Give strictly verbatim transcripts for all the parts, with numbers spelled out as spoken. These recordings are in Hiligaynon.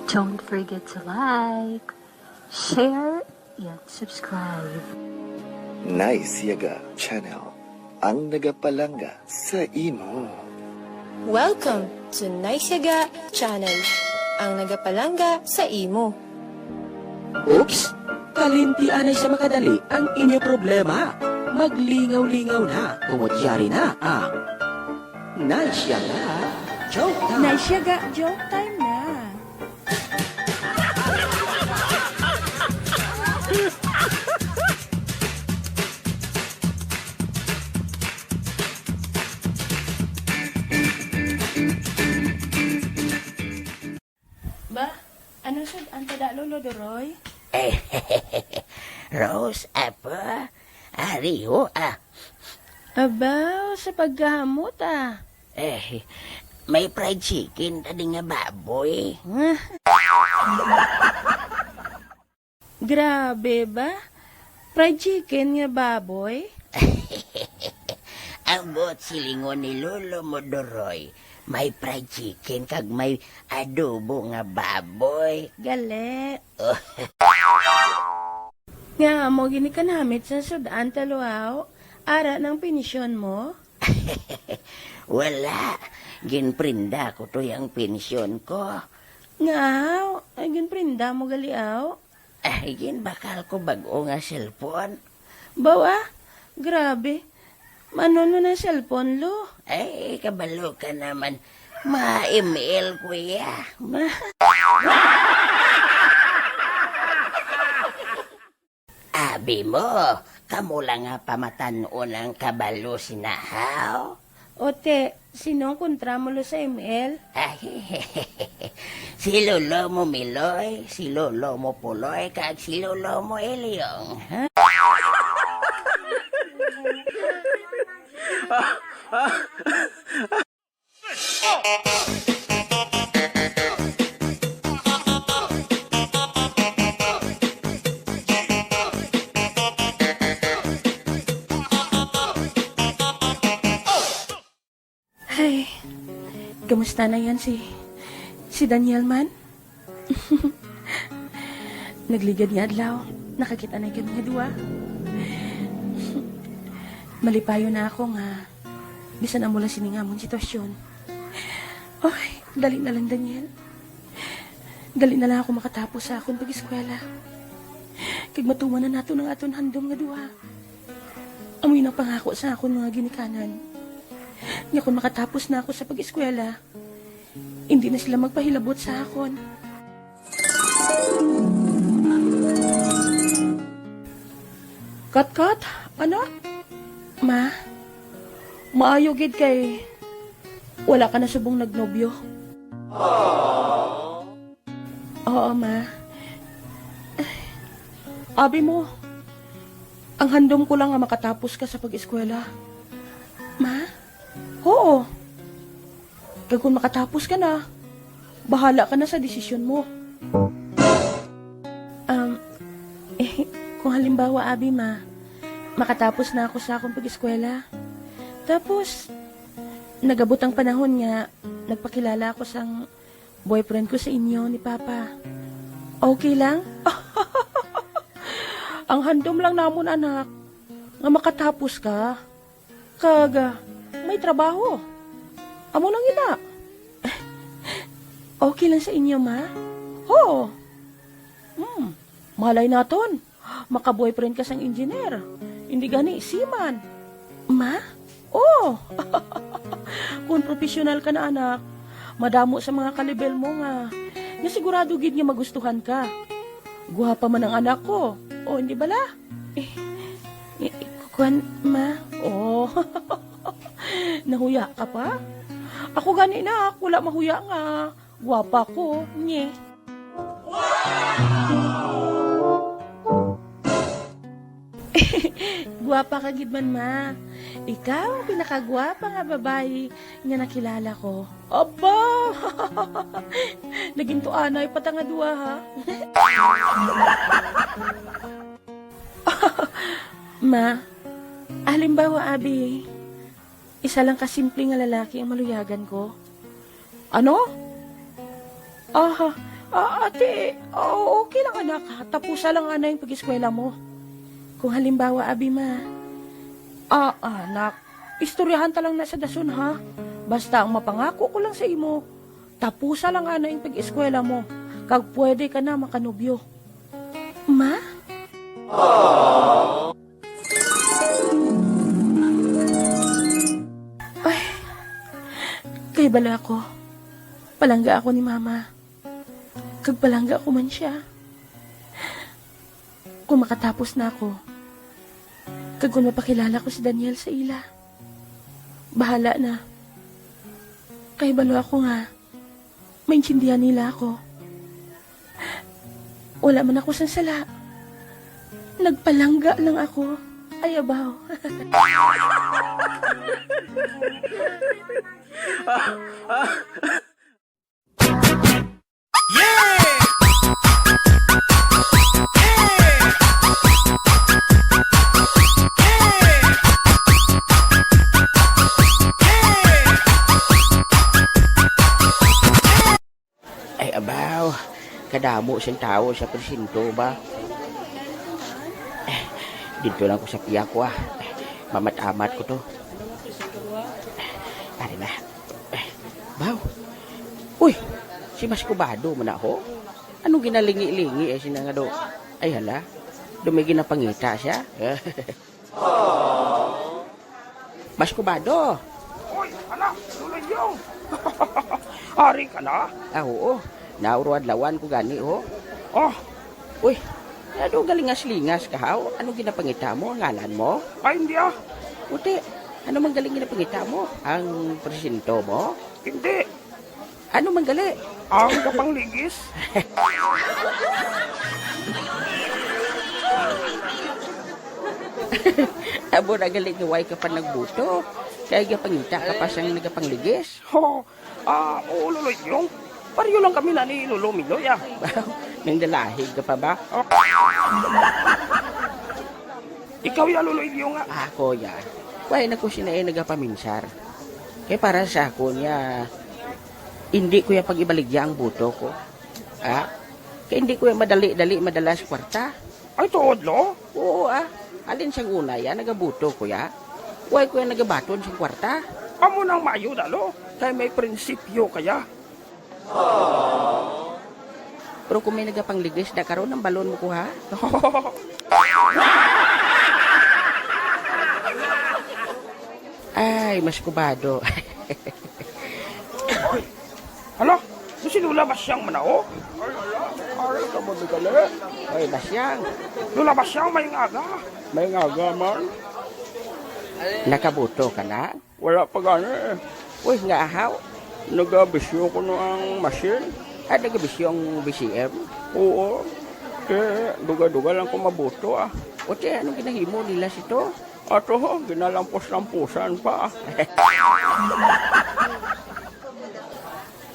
Don't forget to like, share, and subscribe. Nice Yaga Channel, ang nagapalangga sa imo. Welcome to Nice Yaga Channel, ang nagapalangga sa imo. Oops! Kalimti anay sa makadali ang inyo problema. Maglingaw-lingaw na, tungod yari na ang Nice Yaga Joke Time. Nice Yaga Joke Time na. Ba, ano sad ang tada, Lolo Doroy? Rose, apo, ariho, ah. Abaw, sa pagkahamot, ah. Eh, may fried chicken tadi nga baboy. Grabe ba? Fried chicken nga baboy? Ambot silingon ni Lolo mo, Doroy. May fried chicken kag may adobo nga baboy. Gali. Nga amo gini kanamit sa sud-an, Taluaw? Ara nang pensyon mo? Wala. Ginprinda ko to yang pensyon ko. Nga, ay ginprinda mo gali, aw? Ay, ginbakal ko bag-o nga cellphone. Baw, ah? Grabe. Manon mo na cellphone, lo? Ay, kabalo ka naman. Ma-M L ko iya. Ma- Abi mo, kamo lang nga pamatan-on ang kabalo sina, haw? Ote, sino ang kontra mo, lo, sa M L? Ay, si Lolo mo Miloy, si Lolo mo Puloy, kag si Lolo mo Elyong, ha? Ay, kamusta na yan si, si Daniel man? Nagligad nga adlaw, nakakita na kami nga duwa. Malipayon na ako nga bisan amo lang sini nga amon sitwasyon. Oy, dali na lang, Daniel. Dali na lang ako makatapos sa akon pag-eskwela. Kag matuman na naton ang aton handom nga duha. Amo ini ang pangako sa akon mga ginikanan, nga kon makatapos na ako sa pag-eskwela, indi na sila magpahilabot sa akon. Katkat, anak? Ma, maayo gid kay wala ka na subong nagnobyo. Oo, ma. Abi mo, ang handom ko lang nga makatapos ka sa pag-eskwela. Ma? Oo. Kag kung makatapos ka na, bahala ka na sa desisyon mo. Um, eh, kung halimbawa, abi, ma, makatapos na ako sa akong pag-eskwela. Tapos, nagabot ang panahon nga nagpakilala ako sang boyfriend ko sa inyo ni Papa. Okay lang? Ang handom lang namon, anak, nga makatapos ka. Kag, ah, may trabaho. Amo lang ina. Okay lang sa inyo, ma? Oo. Hmm, malay naton. Maka-boyfriend ka sang engineer. Hindi gani, seaman. Ma? Oh! Kung professional ka na, anak, madamo sa mga kalibel mo nga, nga sigurado gid nga magustuhan ka. Guwapa man ang anak ko. O, hindi bala? Eh, eh, kuwan, ma? Oh. Nahuya ka pa? Ako gani, nak, wala mahuya nga guwapa ko. Nye. Guwapa ka gid man, ma. Ikaw ang pinakagwapa nga babayi nga nakilala ko. Aba! Naging tuanay pa ta nga duha, ha? Ma, halimbawa, abi, isa lang ka simple nga lalaki ang maluyagan ko. Ano? Aha, Ah, ate, oh, okay lang, anak, ha? Tapusa lang anay ang pag-eskwela mo. Kung halimbawa, abi, ma, ah, anak, istoryahan ta lang na sa dason, ha? Basta ang mapangako ko lang sa imo, tapusa lang anay ang pag-eskwela mo, kag pwede ka na makanobyo. Ma? Ay, kay bala ko, palangga ako ni Mama. Kag palangga ko man siya. Kung makatapos na ako, kag kung mapakilala ko si Daniel sa ila, bahala na. Kay balo ako nga maintindihan nila ako. Wala man ako sang sala. Nagpalangga lang ako. Ay, abaw. Ay, abaw. Kadamo sing tawo sa presinto ba? Eh, didto lang ko sa piyak ko, ah. Mamat-amat ko to. Ari na. Eh, baw. Uy, si Mas Kubado man na ho. Anong ginalingi-lingi, eh, sina nga do? Ay, hala. Do may ginapangita siya. Mas Kubado. Oy, anak, Lolo Yong. Ari ka na? Ah, oo. Nauro adlawan ko gani, ho. Oh. Uy, ano galingas-lingas ka, haw? Ano ginapangita mo? Ngalan mo? Ay, hindi, ah. Uti, ano man galing ginapangita mo? Ang presinto mo? Hindi. Ano man gali? Ang kapangligis. Amo na gali nga way ka pa nagbuto. Kay gapangita ka pa sang nagapangligis. Oh, ah, oo, Lolo Ilyong. Pareho lang kami na ni Lolo Miloy, ah. Nang dalahig ka pa ba? Oh. Ikaw ya, Lolo Ilyong, ah. Ako ya. Way na ko sina nagapaminsar. Kay para sa ako niya, hindi ko ya pag-ibaligya ang buto ko. Ah? Kay hindi ko ya madali-dali madala sa kwarta. Ay, tuod, lo? Oo, ah. Halin sang una ya, nagabuto ko ya. Way ko ya nagabaton sang kwarta. Amo nang maayo na, lo. Kay may prinsipyo ka ya. Pero kung may nagapangligis na karon, ang balon mo kuha. Ay, Mas Kubado. Hala, si Lola Basyang man na, oh. Ay, hala, aray ka mo, Miguel, eh. Ay, Basyang. Lola Basyang, may ngaga. May ngaga man. Nakabuto ka na? Wala pa gani, eh. Uy, nga ahaw. Nagabisyo kuno ang machine. Ah, nagabisyo ang B C M? Oo. Kay duga-duga lang ko mabuto, ah. O, te, anong ginahimo nila sito? Ato, ho, ginalampos-lampusan pa.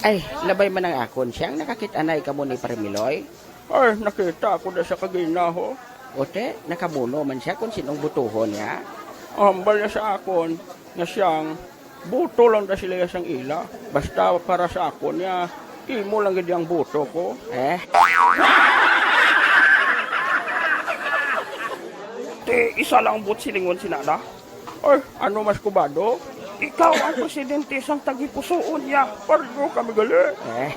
Ay, labay man ang akon. Siyang nakakit-anay kamo ni Parmiloy? Ay, nakita ako da sa kagina, ho. O, te, nakamuno man siya kung sinong butuhon niya? Hambal niya sa akon nga siyang buto lang da sila sang ila. Basta para sa akon niya, imo lang gid ang buto ko. Eh? Te, isa lang buot silingon si Nana. Ay, ano, Mas Kubado? Ikaw ang presidente sang tagipusoon niya. Pardo kami gali. Eh.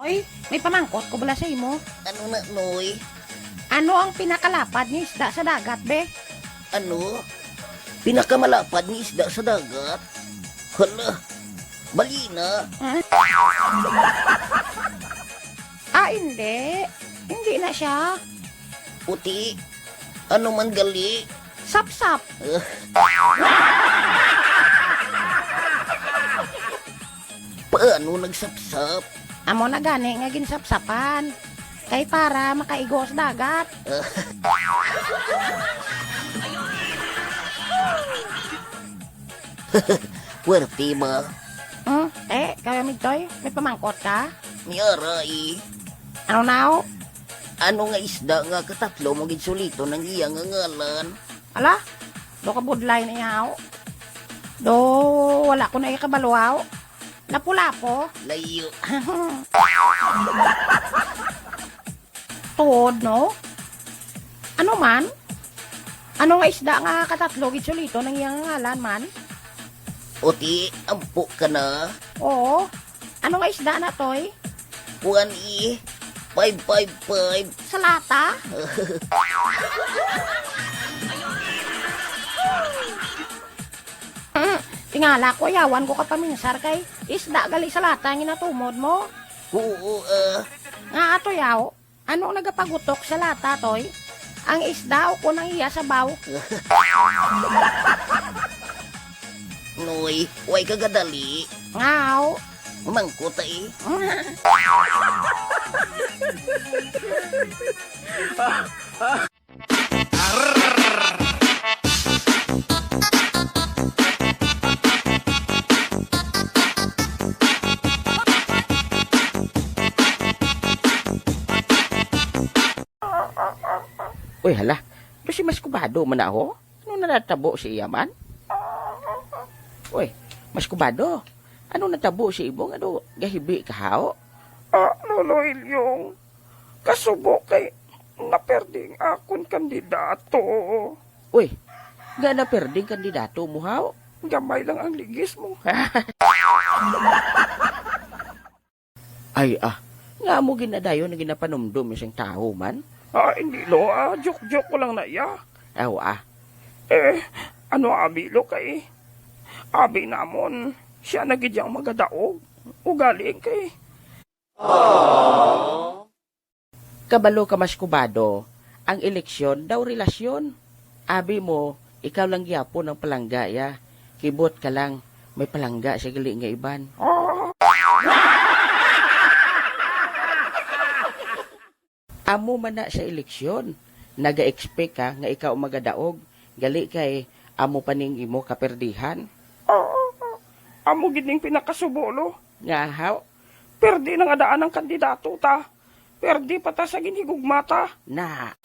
Oy, may pamangkot ko bala sa imo. Ano na, Noy? Ano ang pinakalapad nga isda sa dagat, be? Ano? Pinakamalapad nga isda sa dagat? Hala, balina. Ah, hindi. Hindi na siya. Puti, ano man gali? Sapsap. Paano nagsapsap? Amo na gani nga ginsapsapan. Kay para makaigo sa dagat. Puwerte ba? Hmm? Eh, kaya Migtoy, may pamangkot ka? May ara, eh. Ano na, oh? Ano nga isda nga katatlo mo gid suliton ang iya nga ngalan? Ala, do ka budlay na iya, oh. Do, wala ko na iya kabalo, oh. Lapu-lapu? Layo. Tuod, no? Ano man? Ano nga isda nga katatlo gid suliton ang iyang ngalan man? Uti, ampo ka na. Oo. Ano nga isda na, Toy? Kuan, eh. Five five five. Sa lata? Mm, tingala ko, yawan ko ka paminsar kay isda gali sa lata ang ginatumod mo. Oo, ah. Nga ato yaw, ano nagapagutok sa lata, Toy? Ang isda o kon ang iya sabaw? Noy, way ka gadali. Ngaw. Mangkot, eh. Uy, hala. Do si Mas Kubado man na, ho? Ano na natabo si iya man? Uy, Mas Kubado. Ano natabo si imo nga do gahibi ka, haw? Ah, Lolo Ilyong, kasubo kay naperdi ang akon kandidato. Uy, nga naperdi ang kandidato mo, haw? Gamay lang ang ligis mo. Ay, ah, nga mo ginadayon ang ginapanumdom sang tawo man? Ah, hindi, lo, ah, joke-joke ko lang na iya. Aw, ah. Eh, ano, abi, lo, kay abi namon, siya na gid yang magadaog. Ugali kay Kabalo ka, Mas Kubado, ang eleksyon daw relasyon. Abi mo, ikaw lang gyapon ang palangga, ya. Kibot ka lang, may palangga siya gali nga iban. Amo man na sa eleksyon, naga-expect ka nga ikaw ang magadaog, gali kay amo pa ning imo kaperdihan. Ah, amo gid ning pinakasubo, lo. Nga, haw? Perdi na nga daan ang kandidato ta. Perdi pa ta sa ginhigugma ta. Na.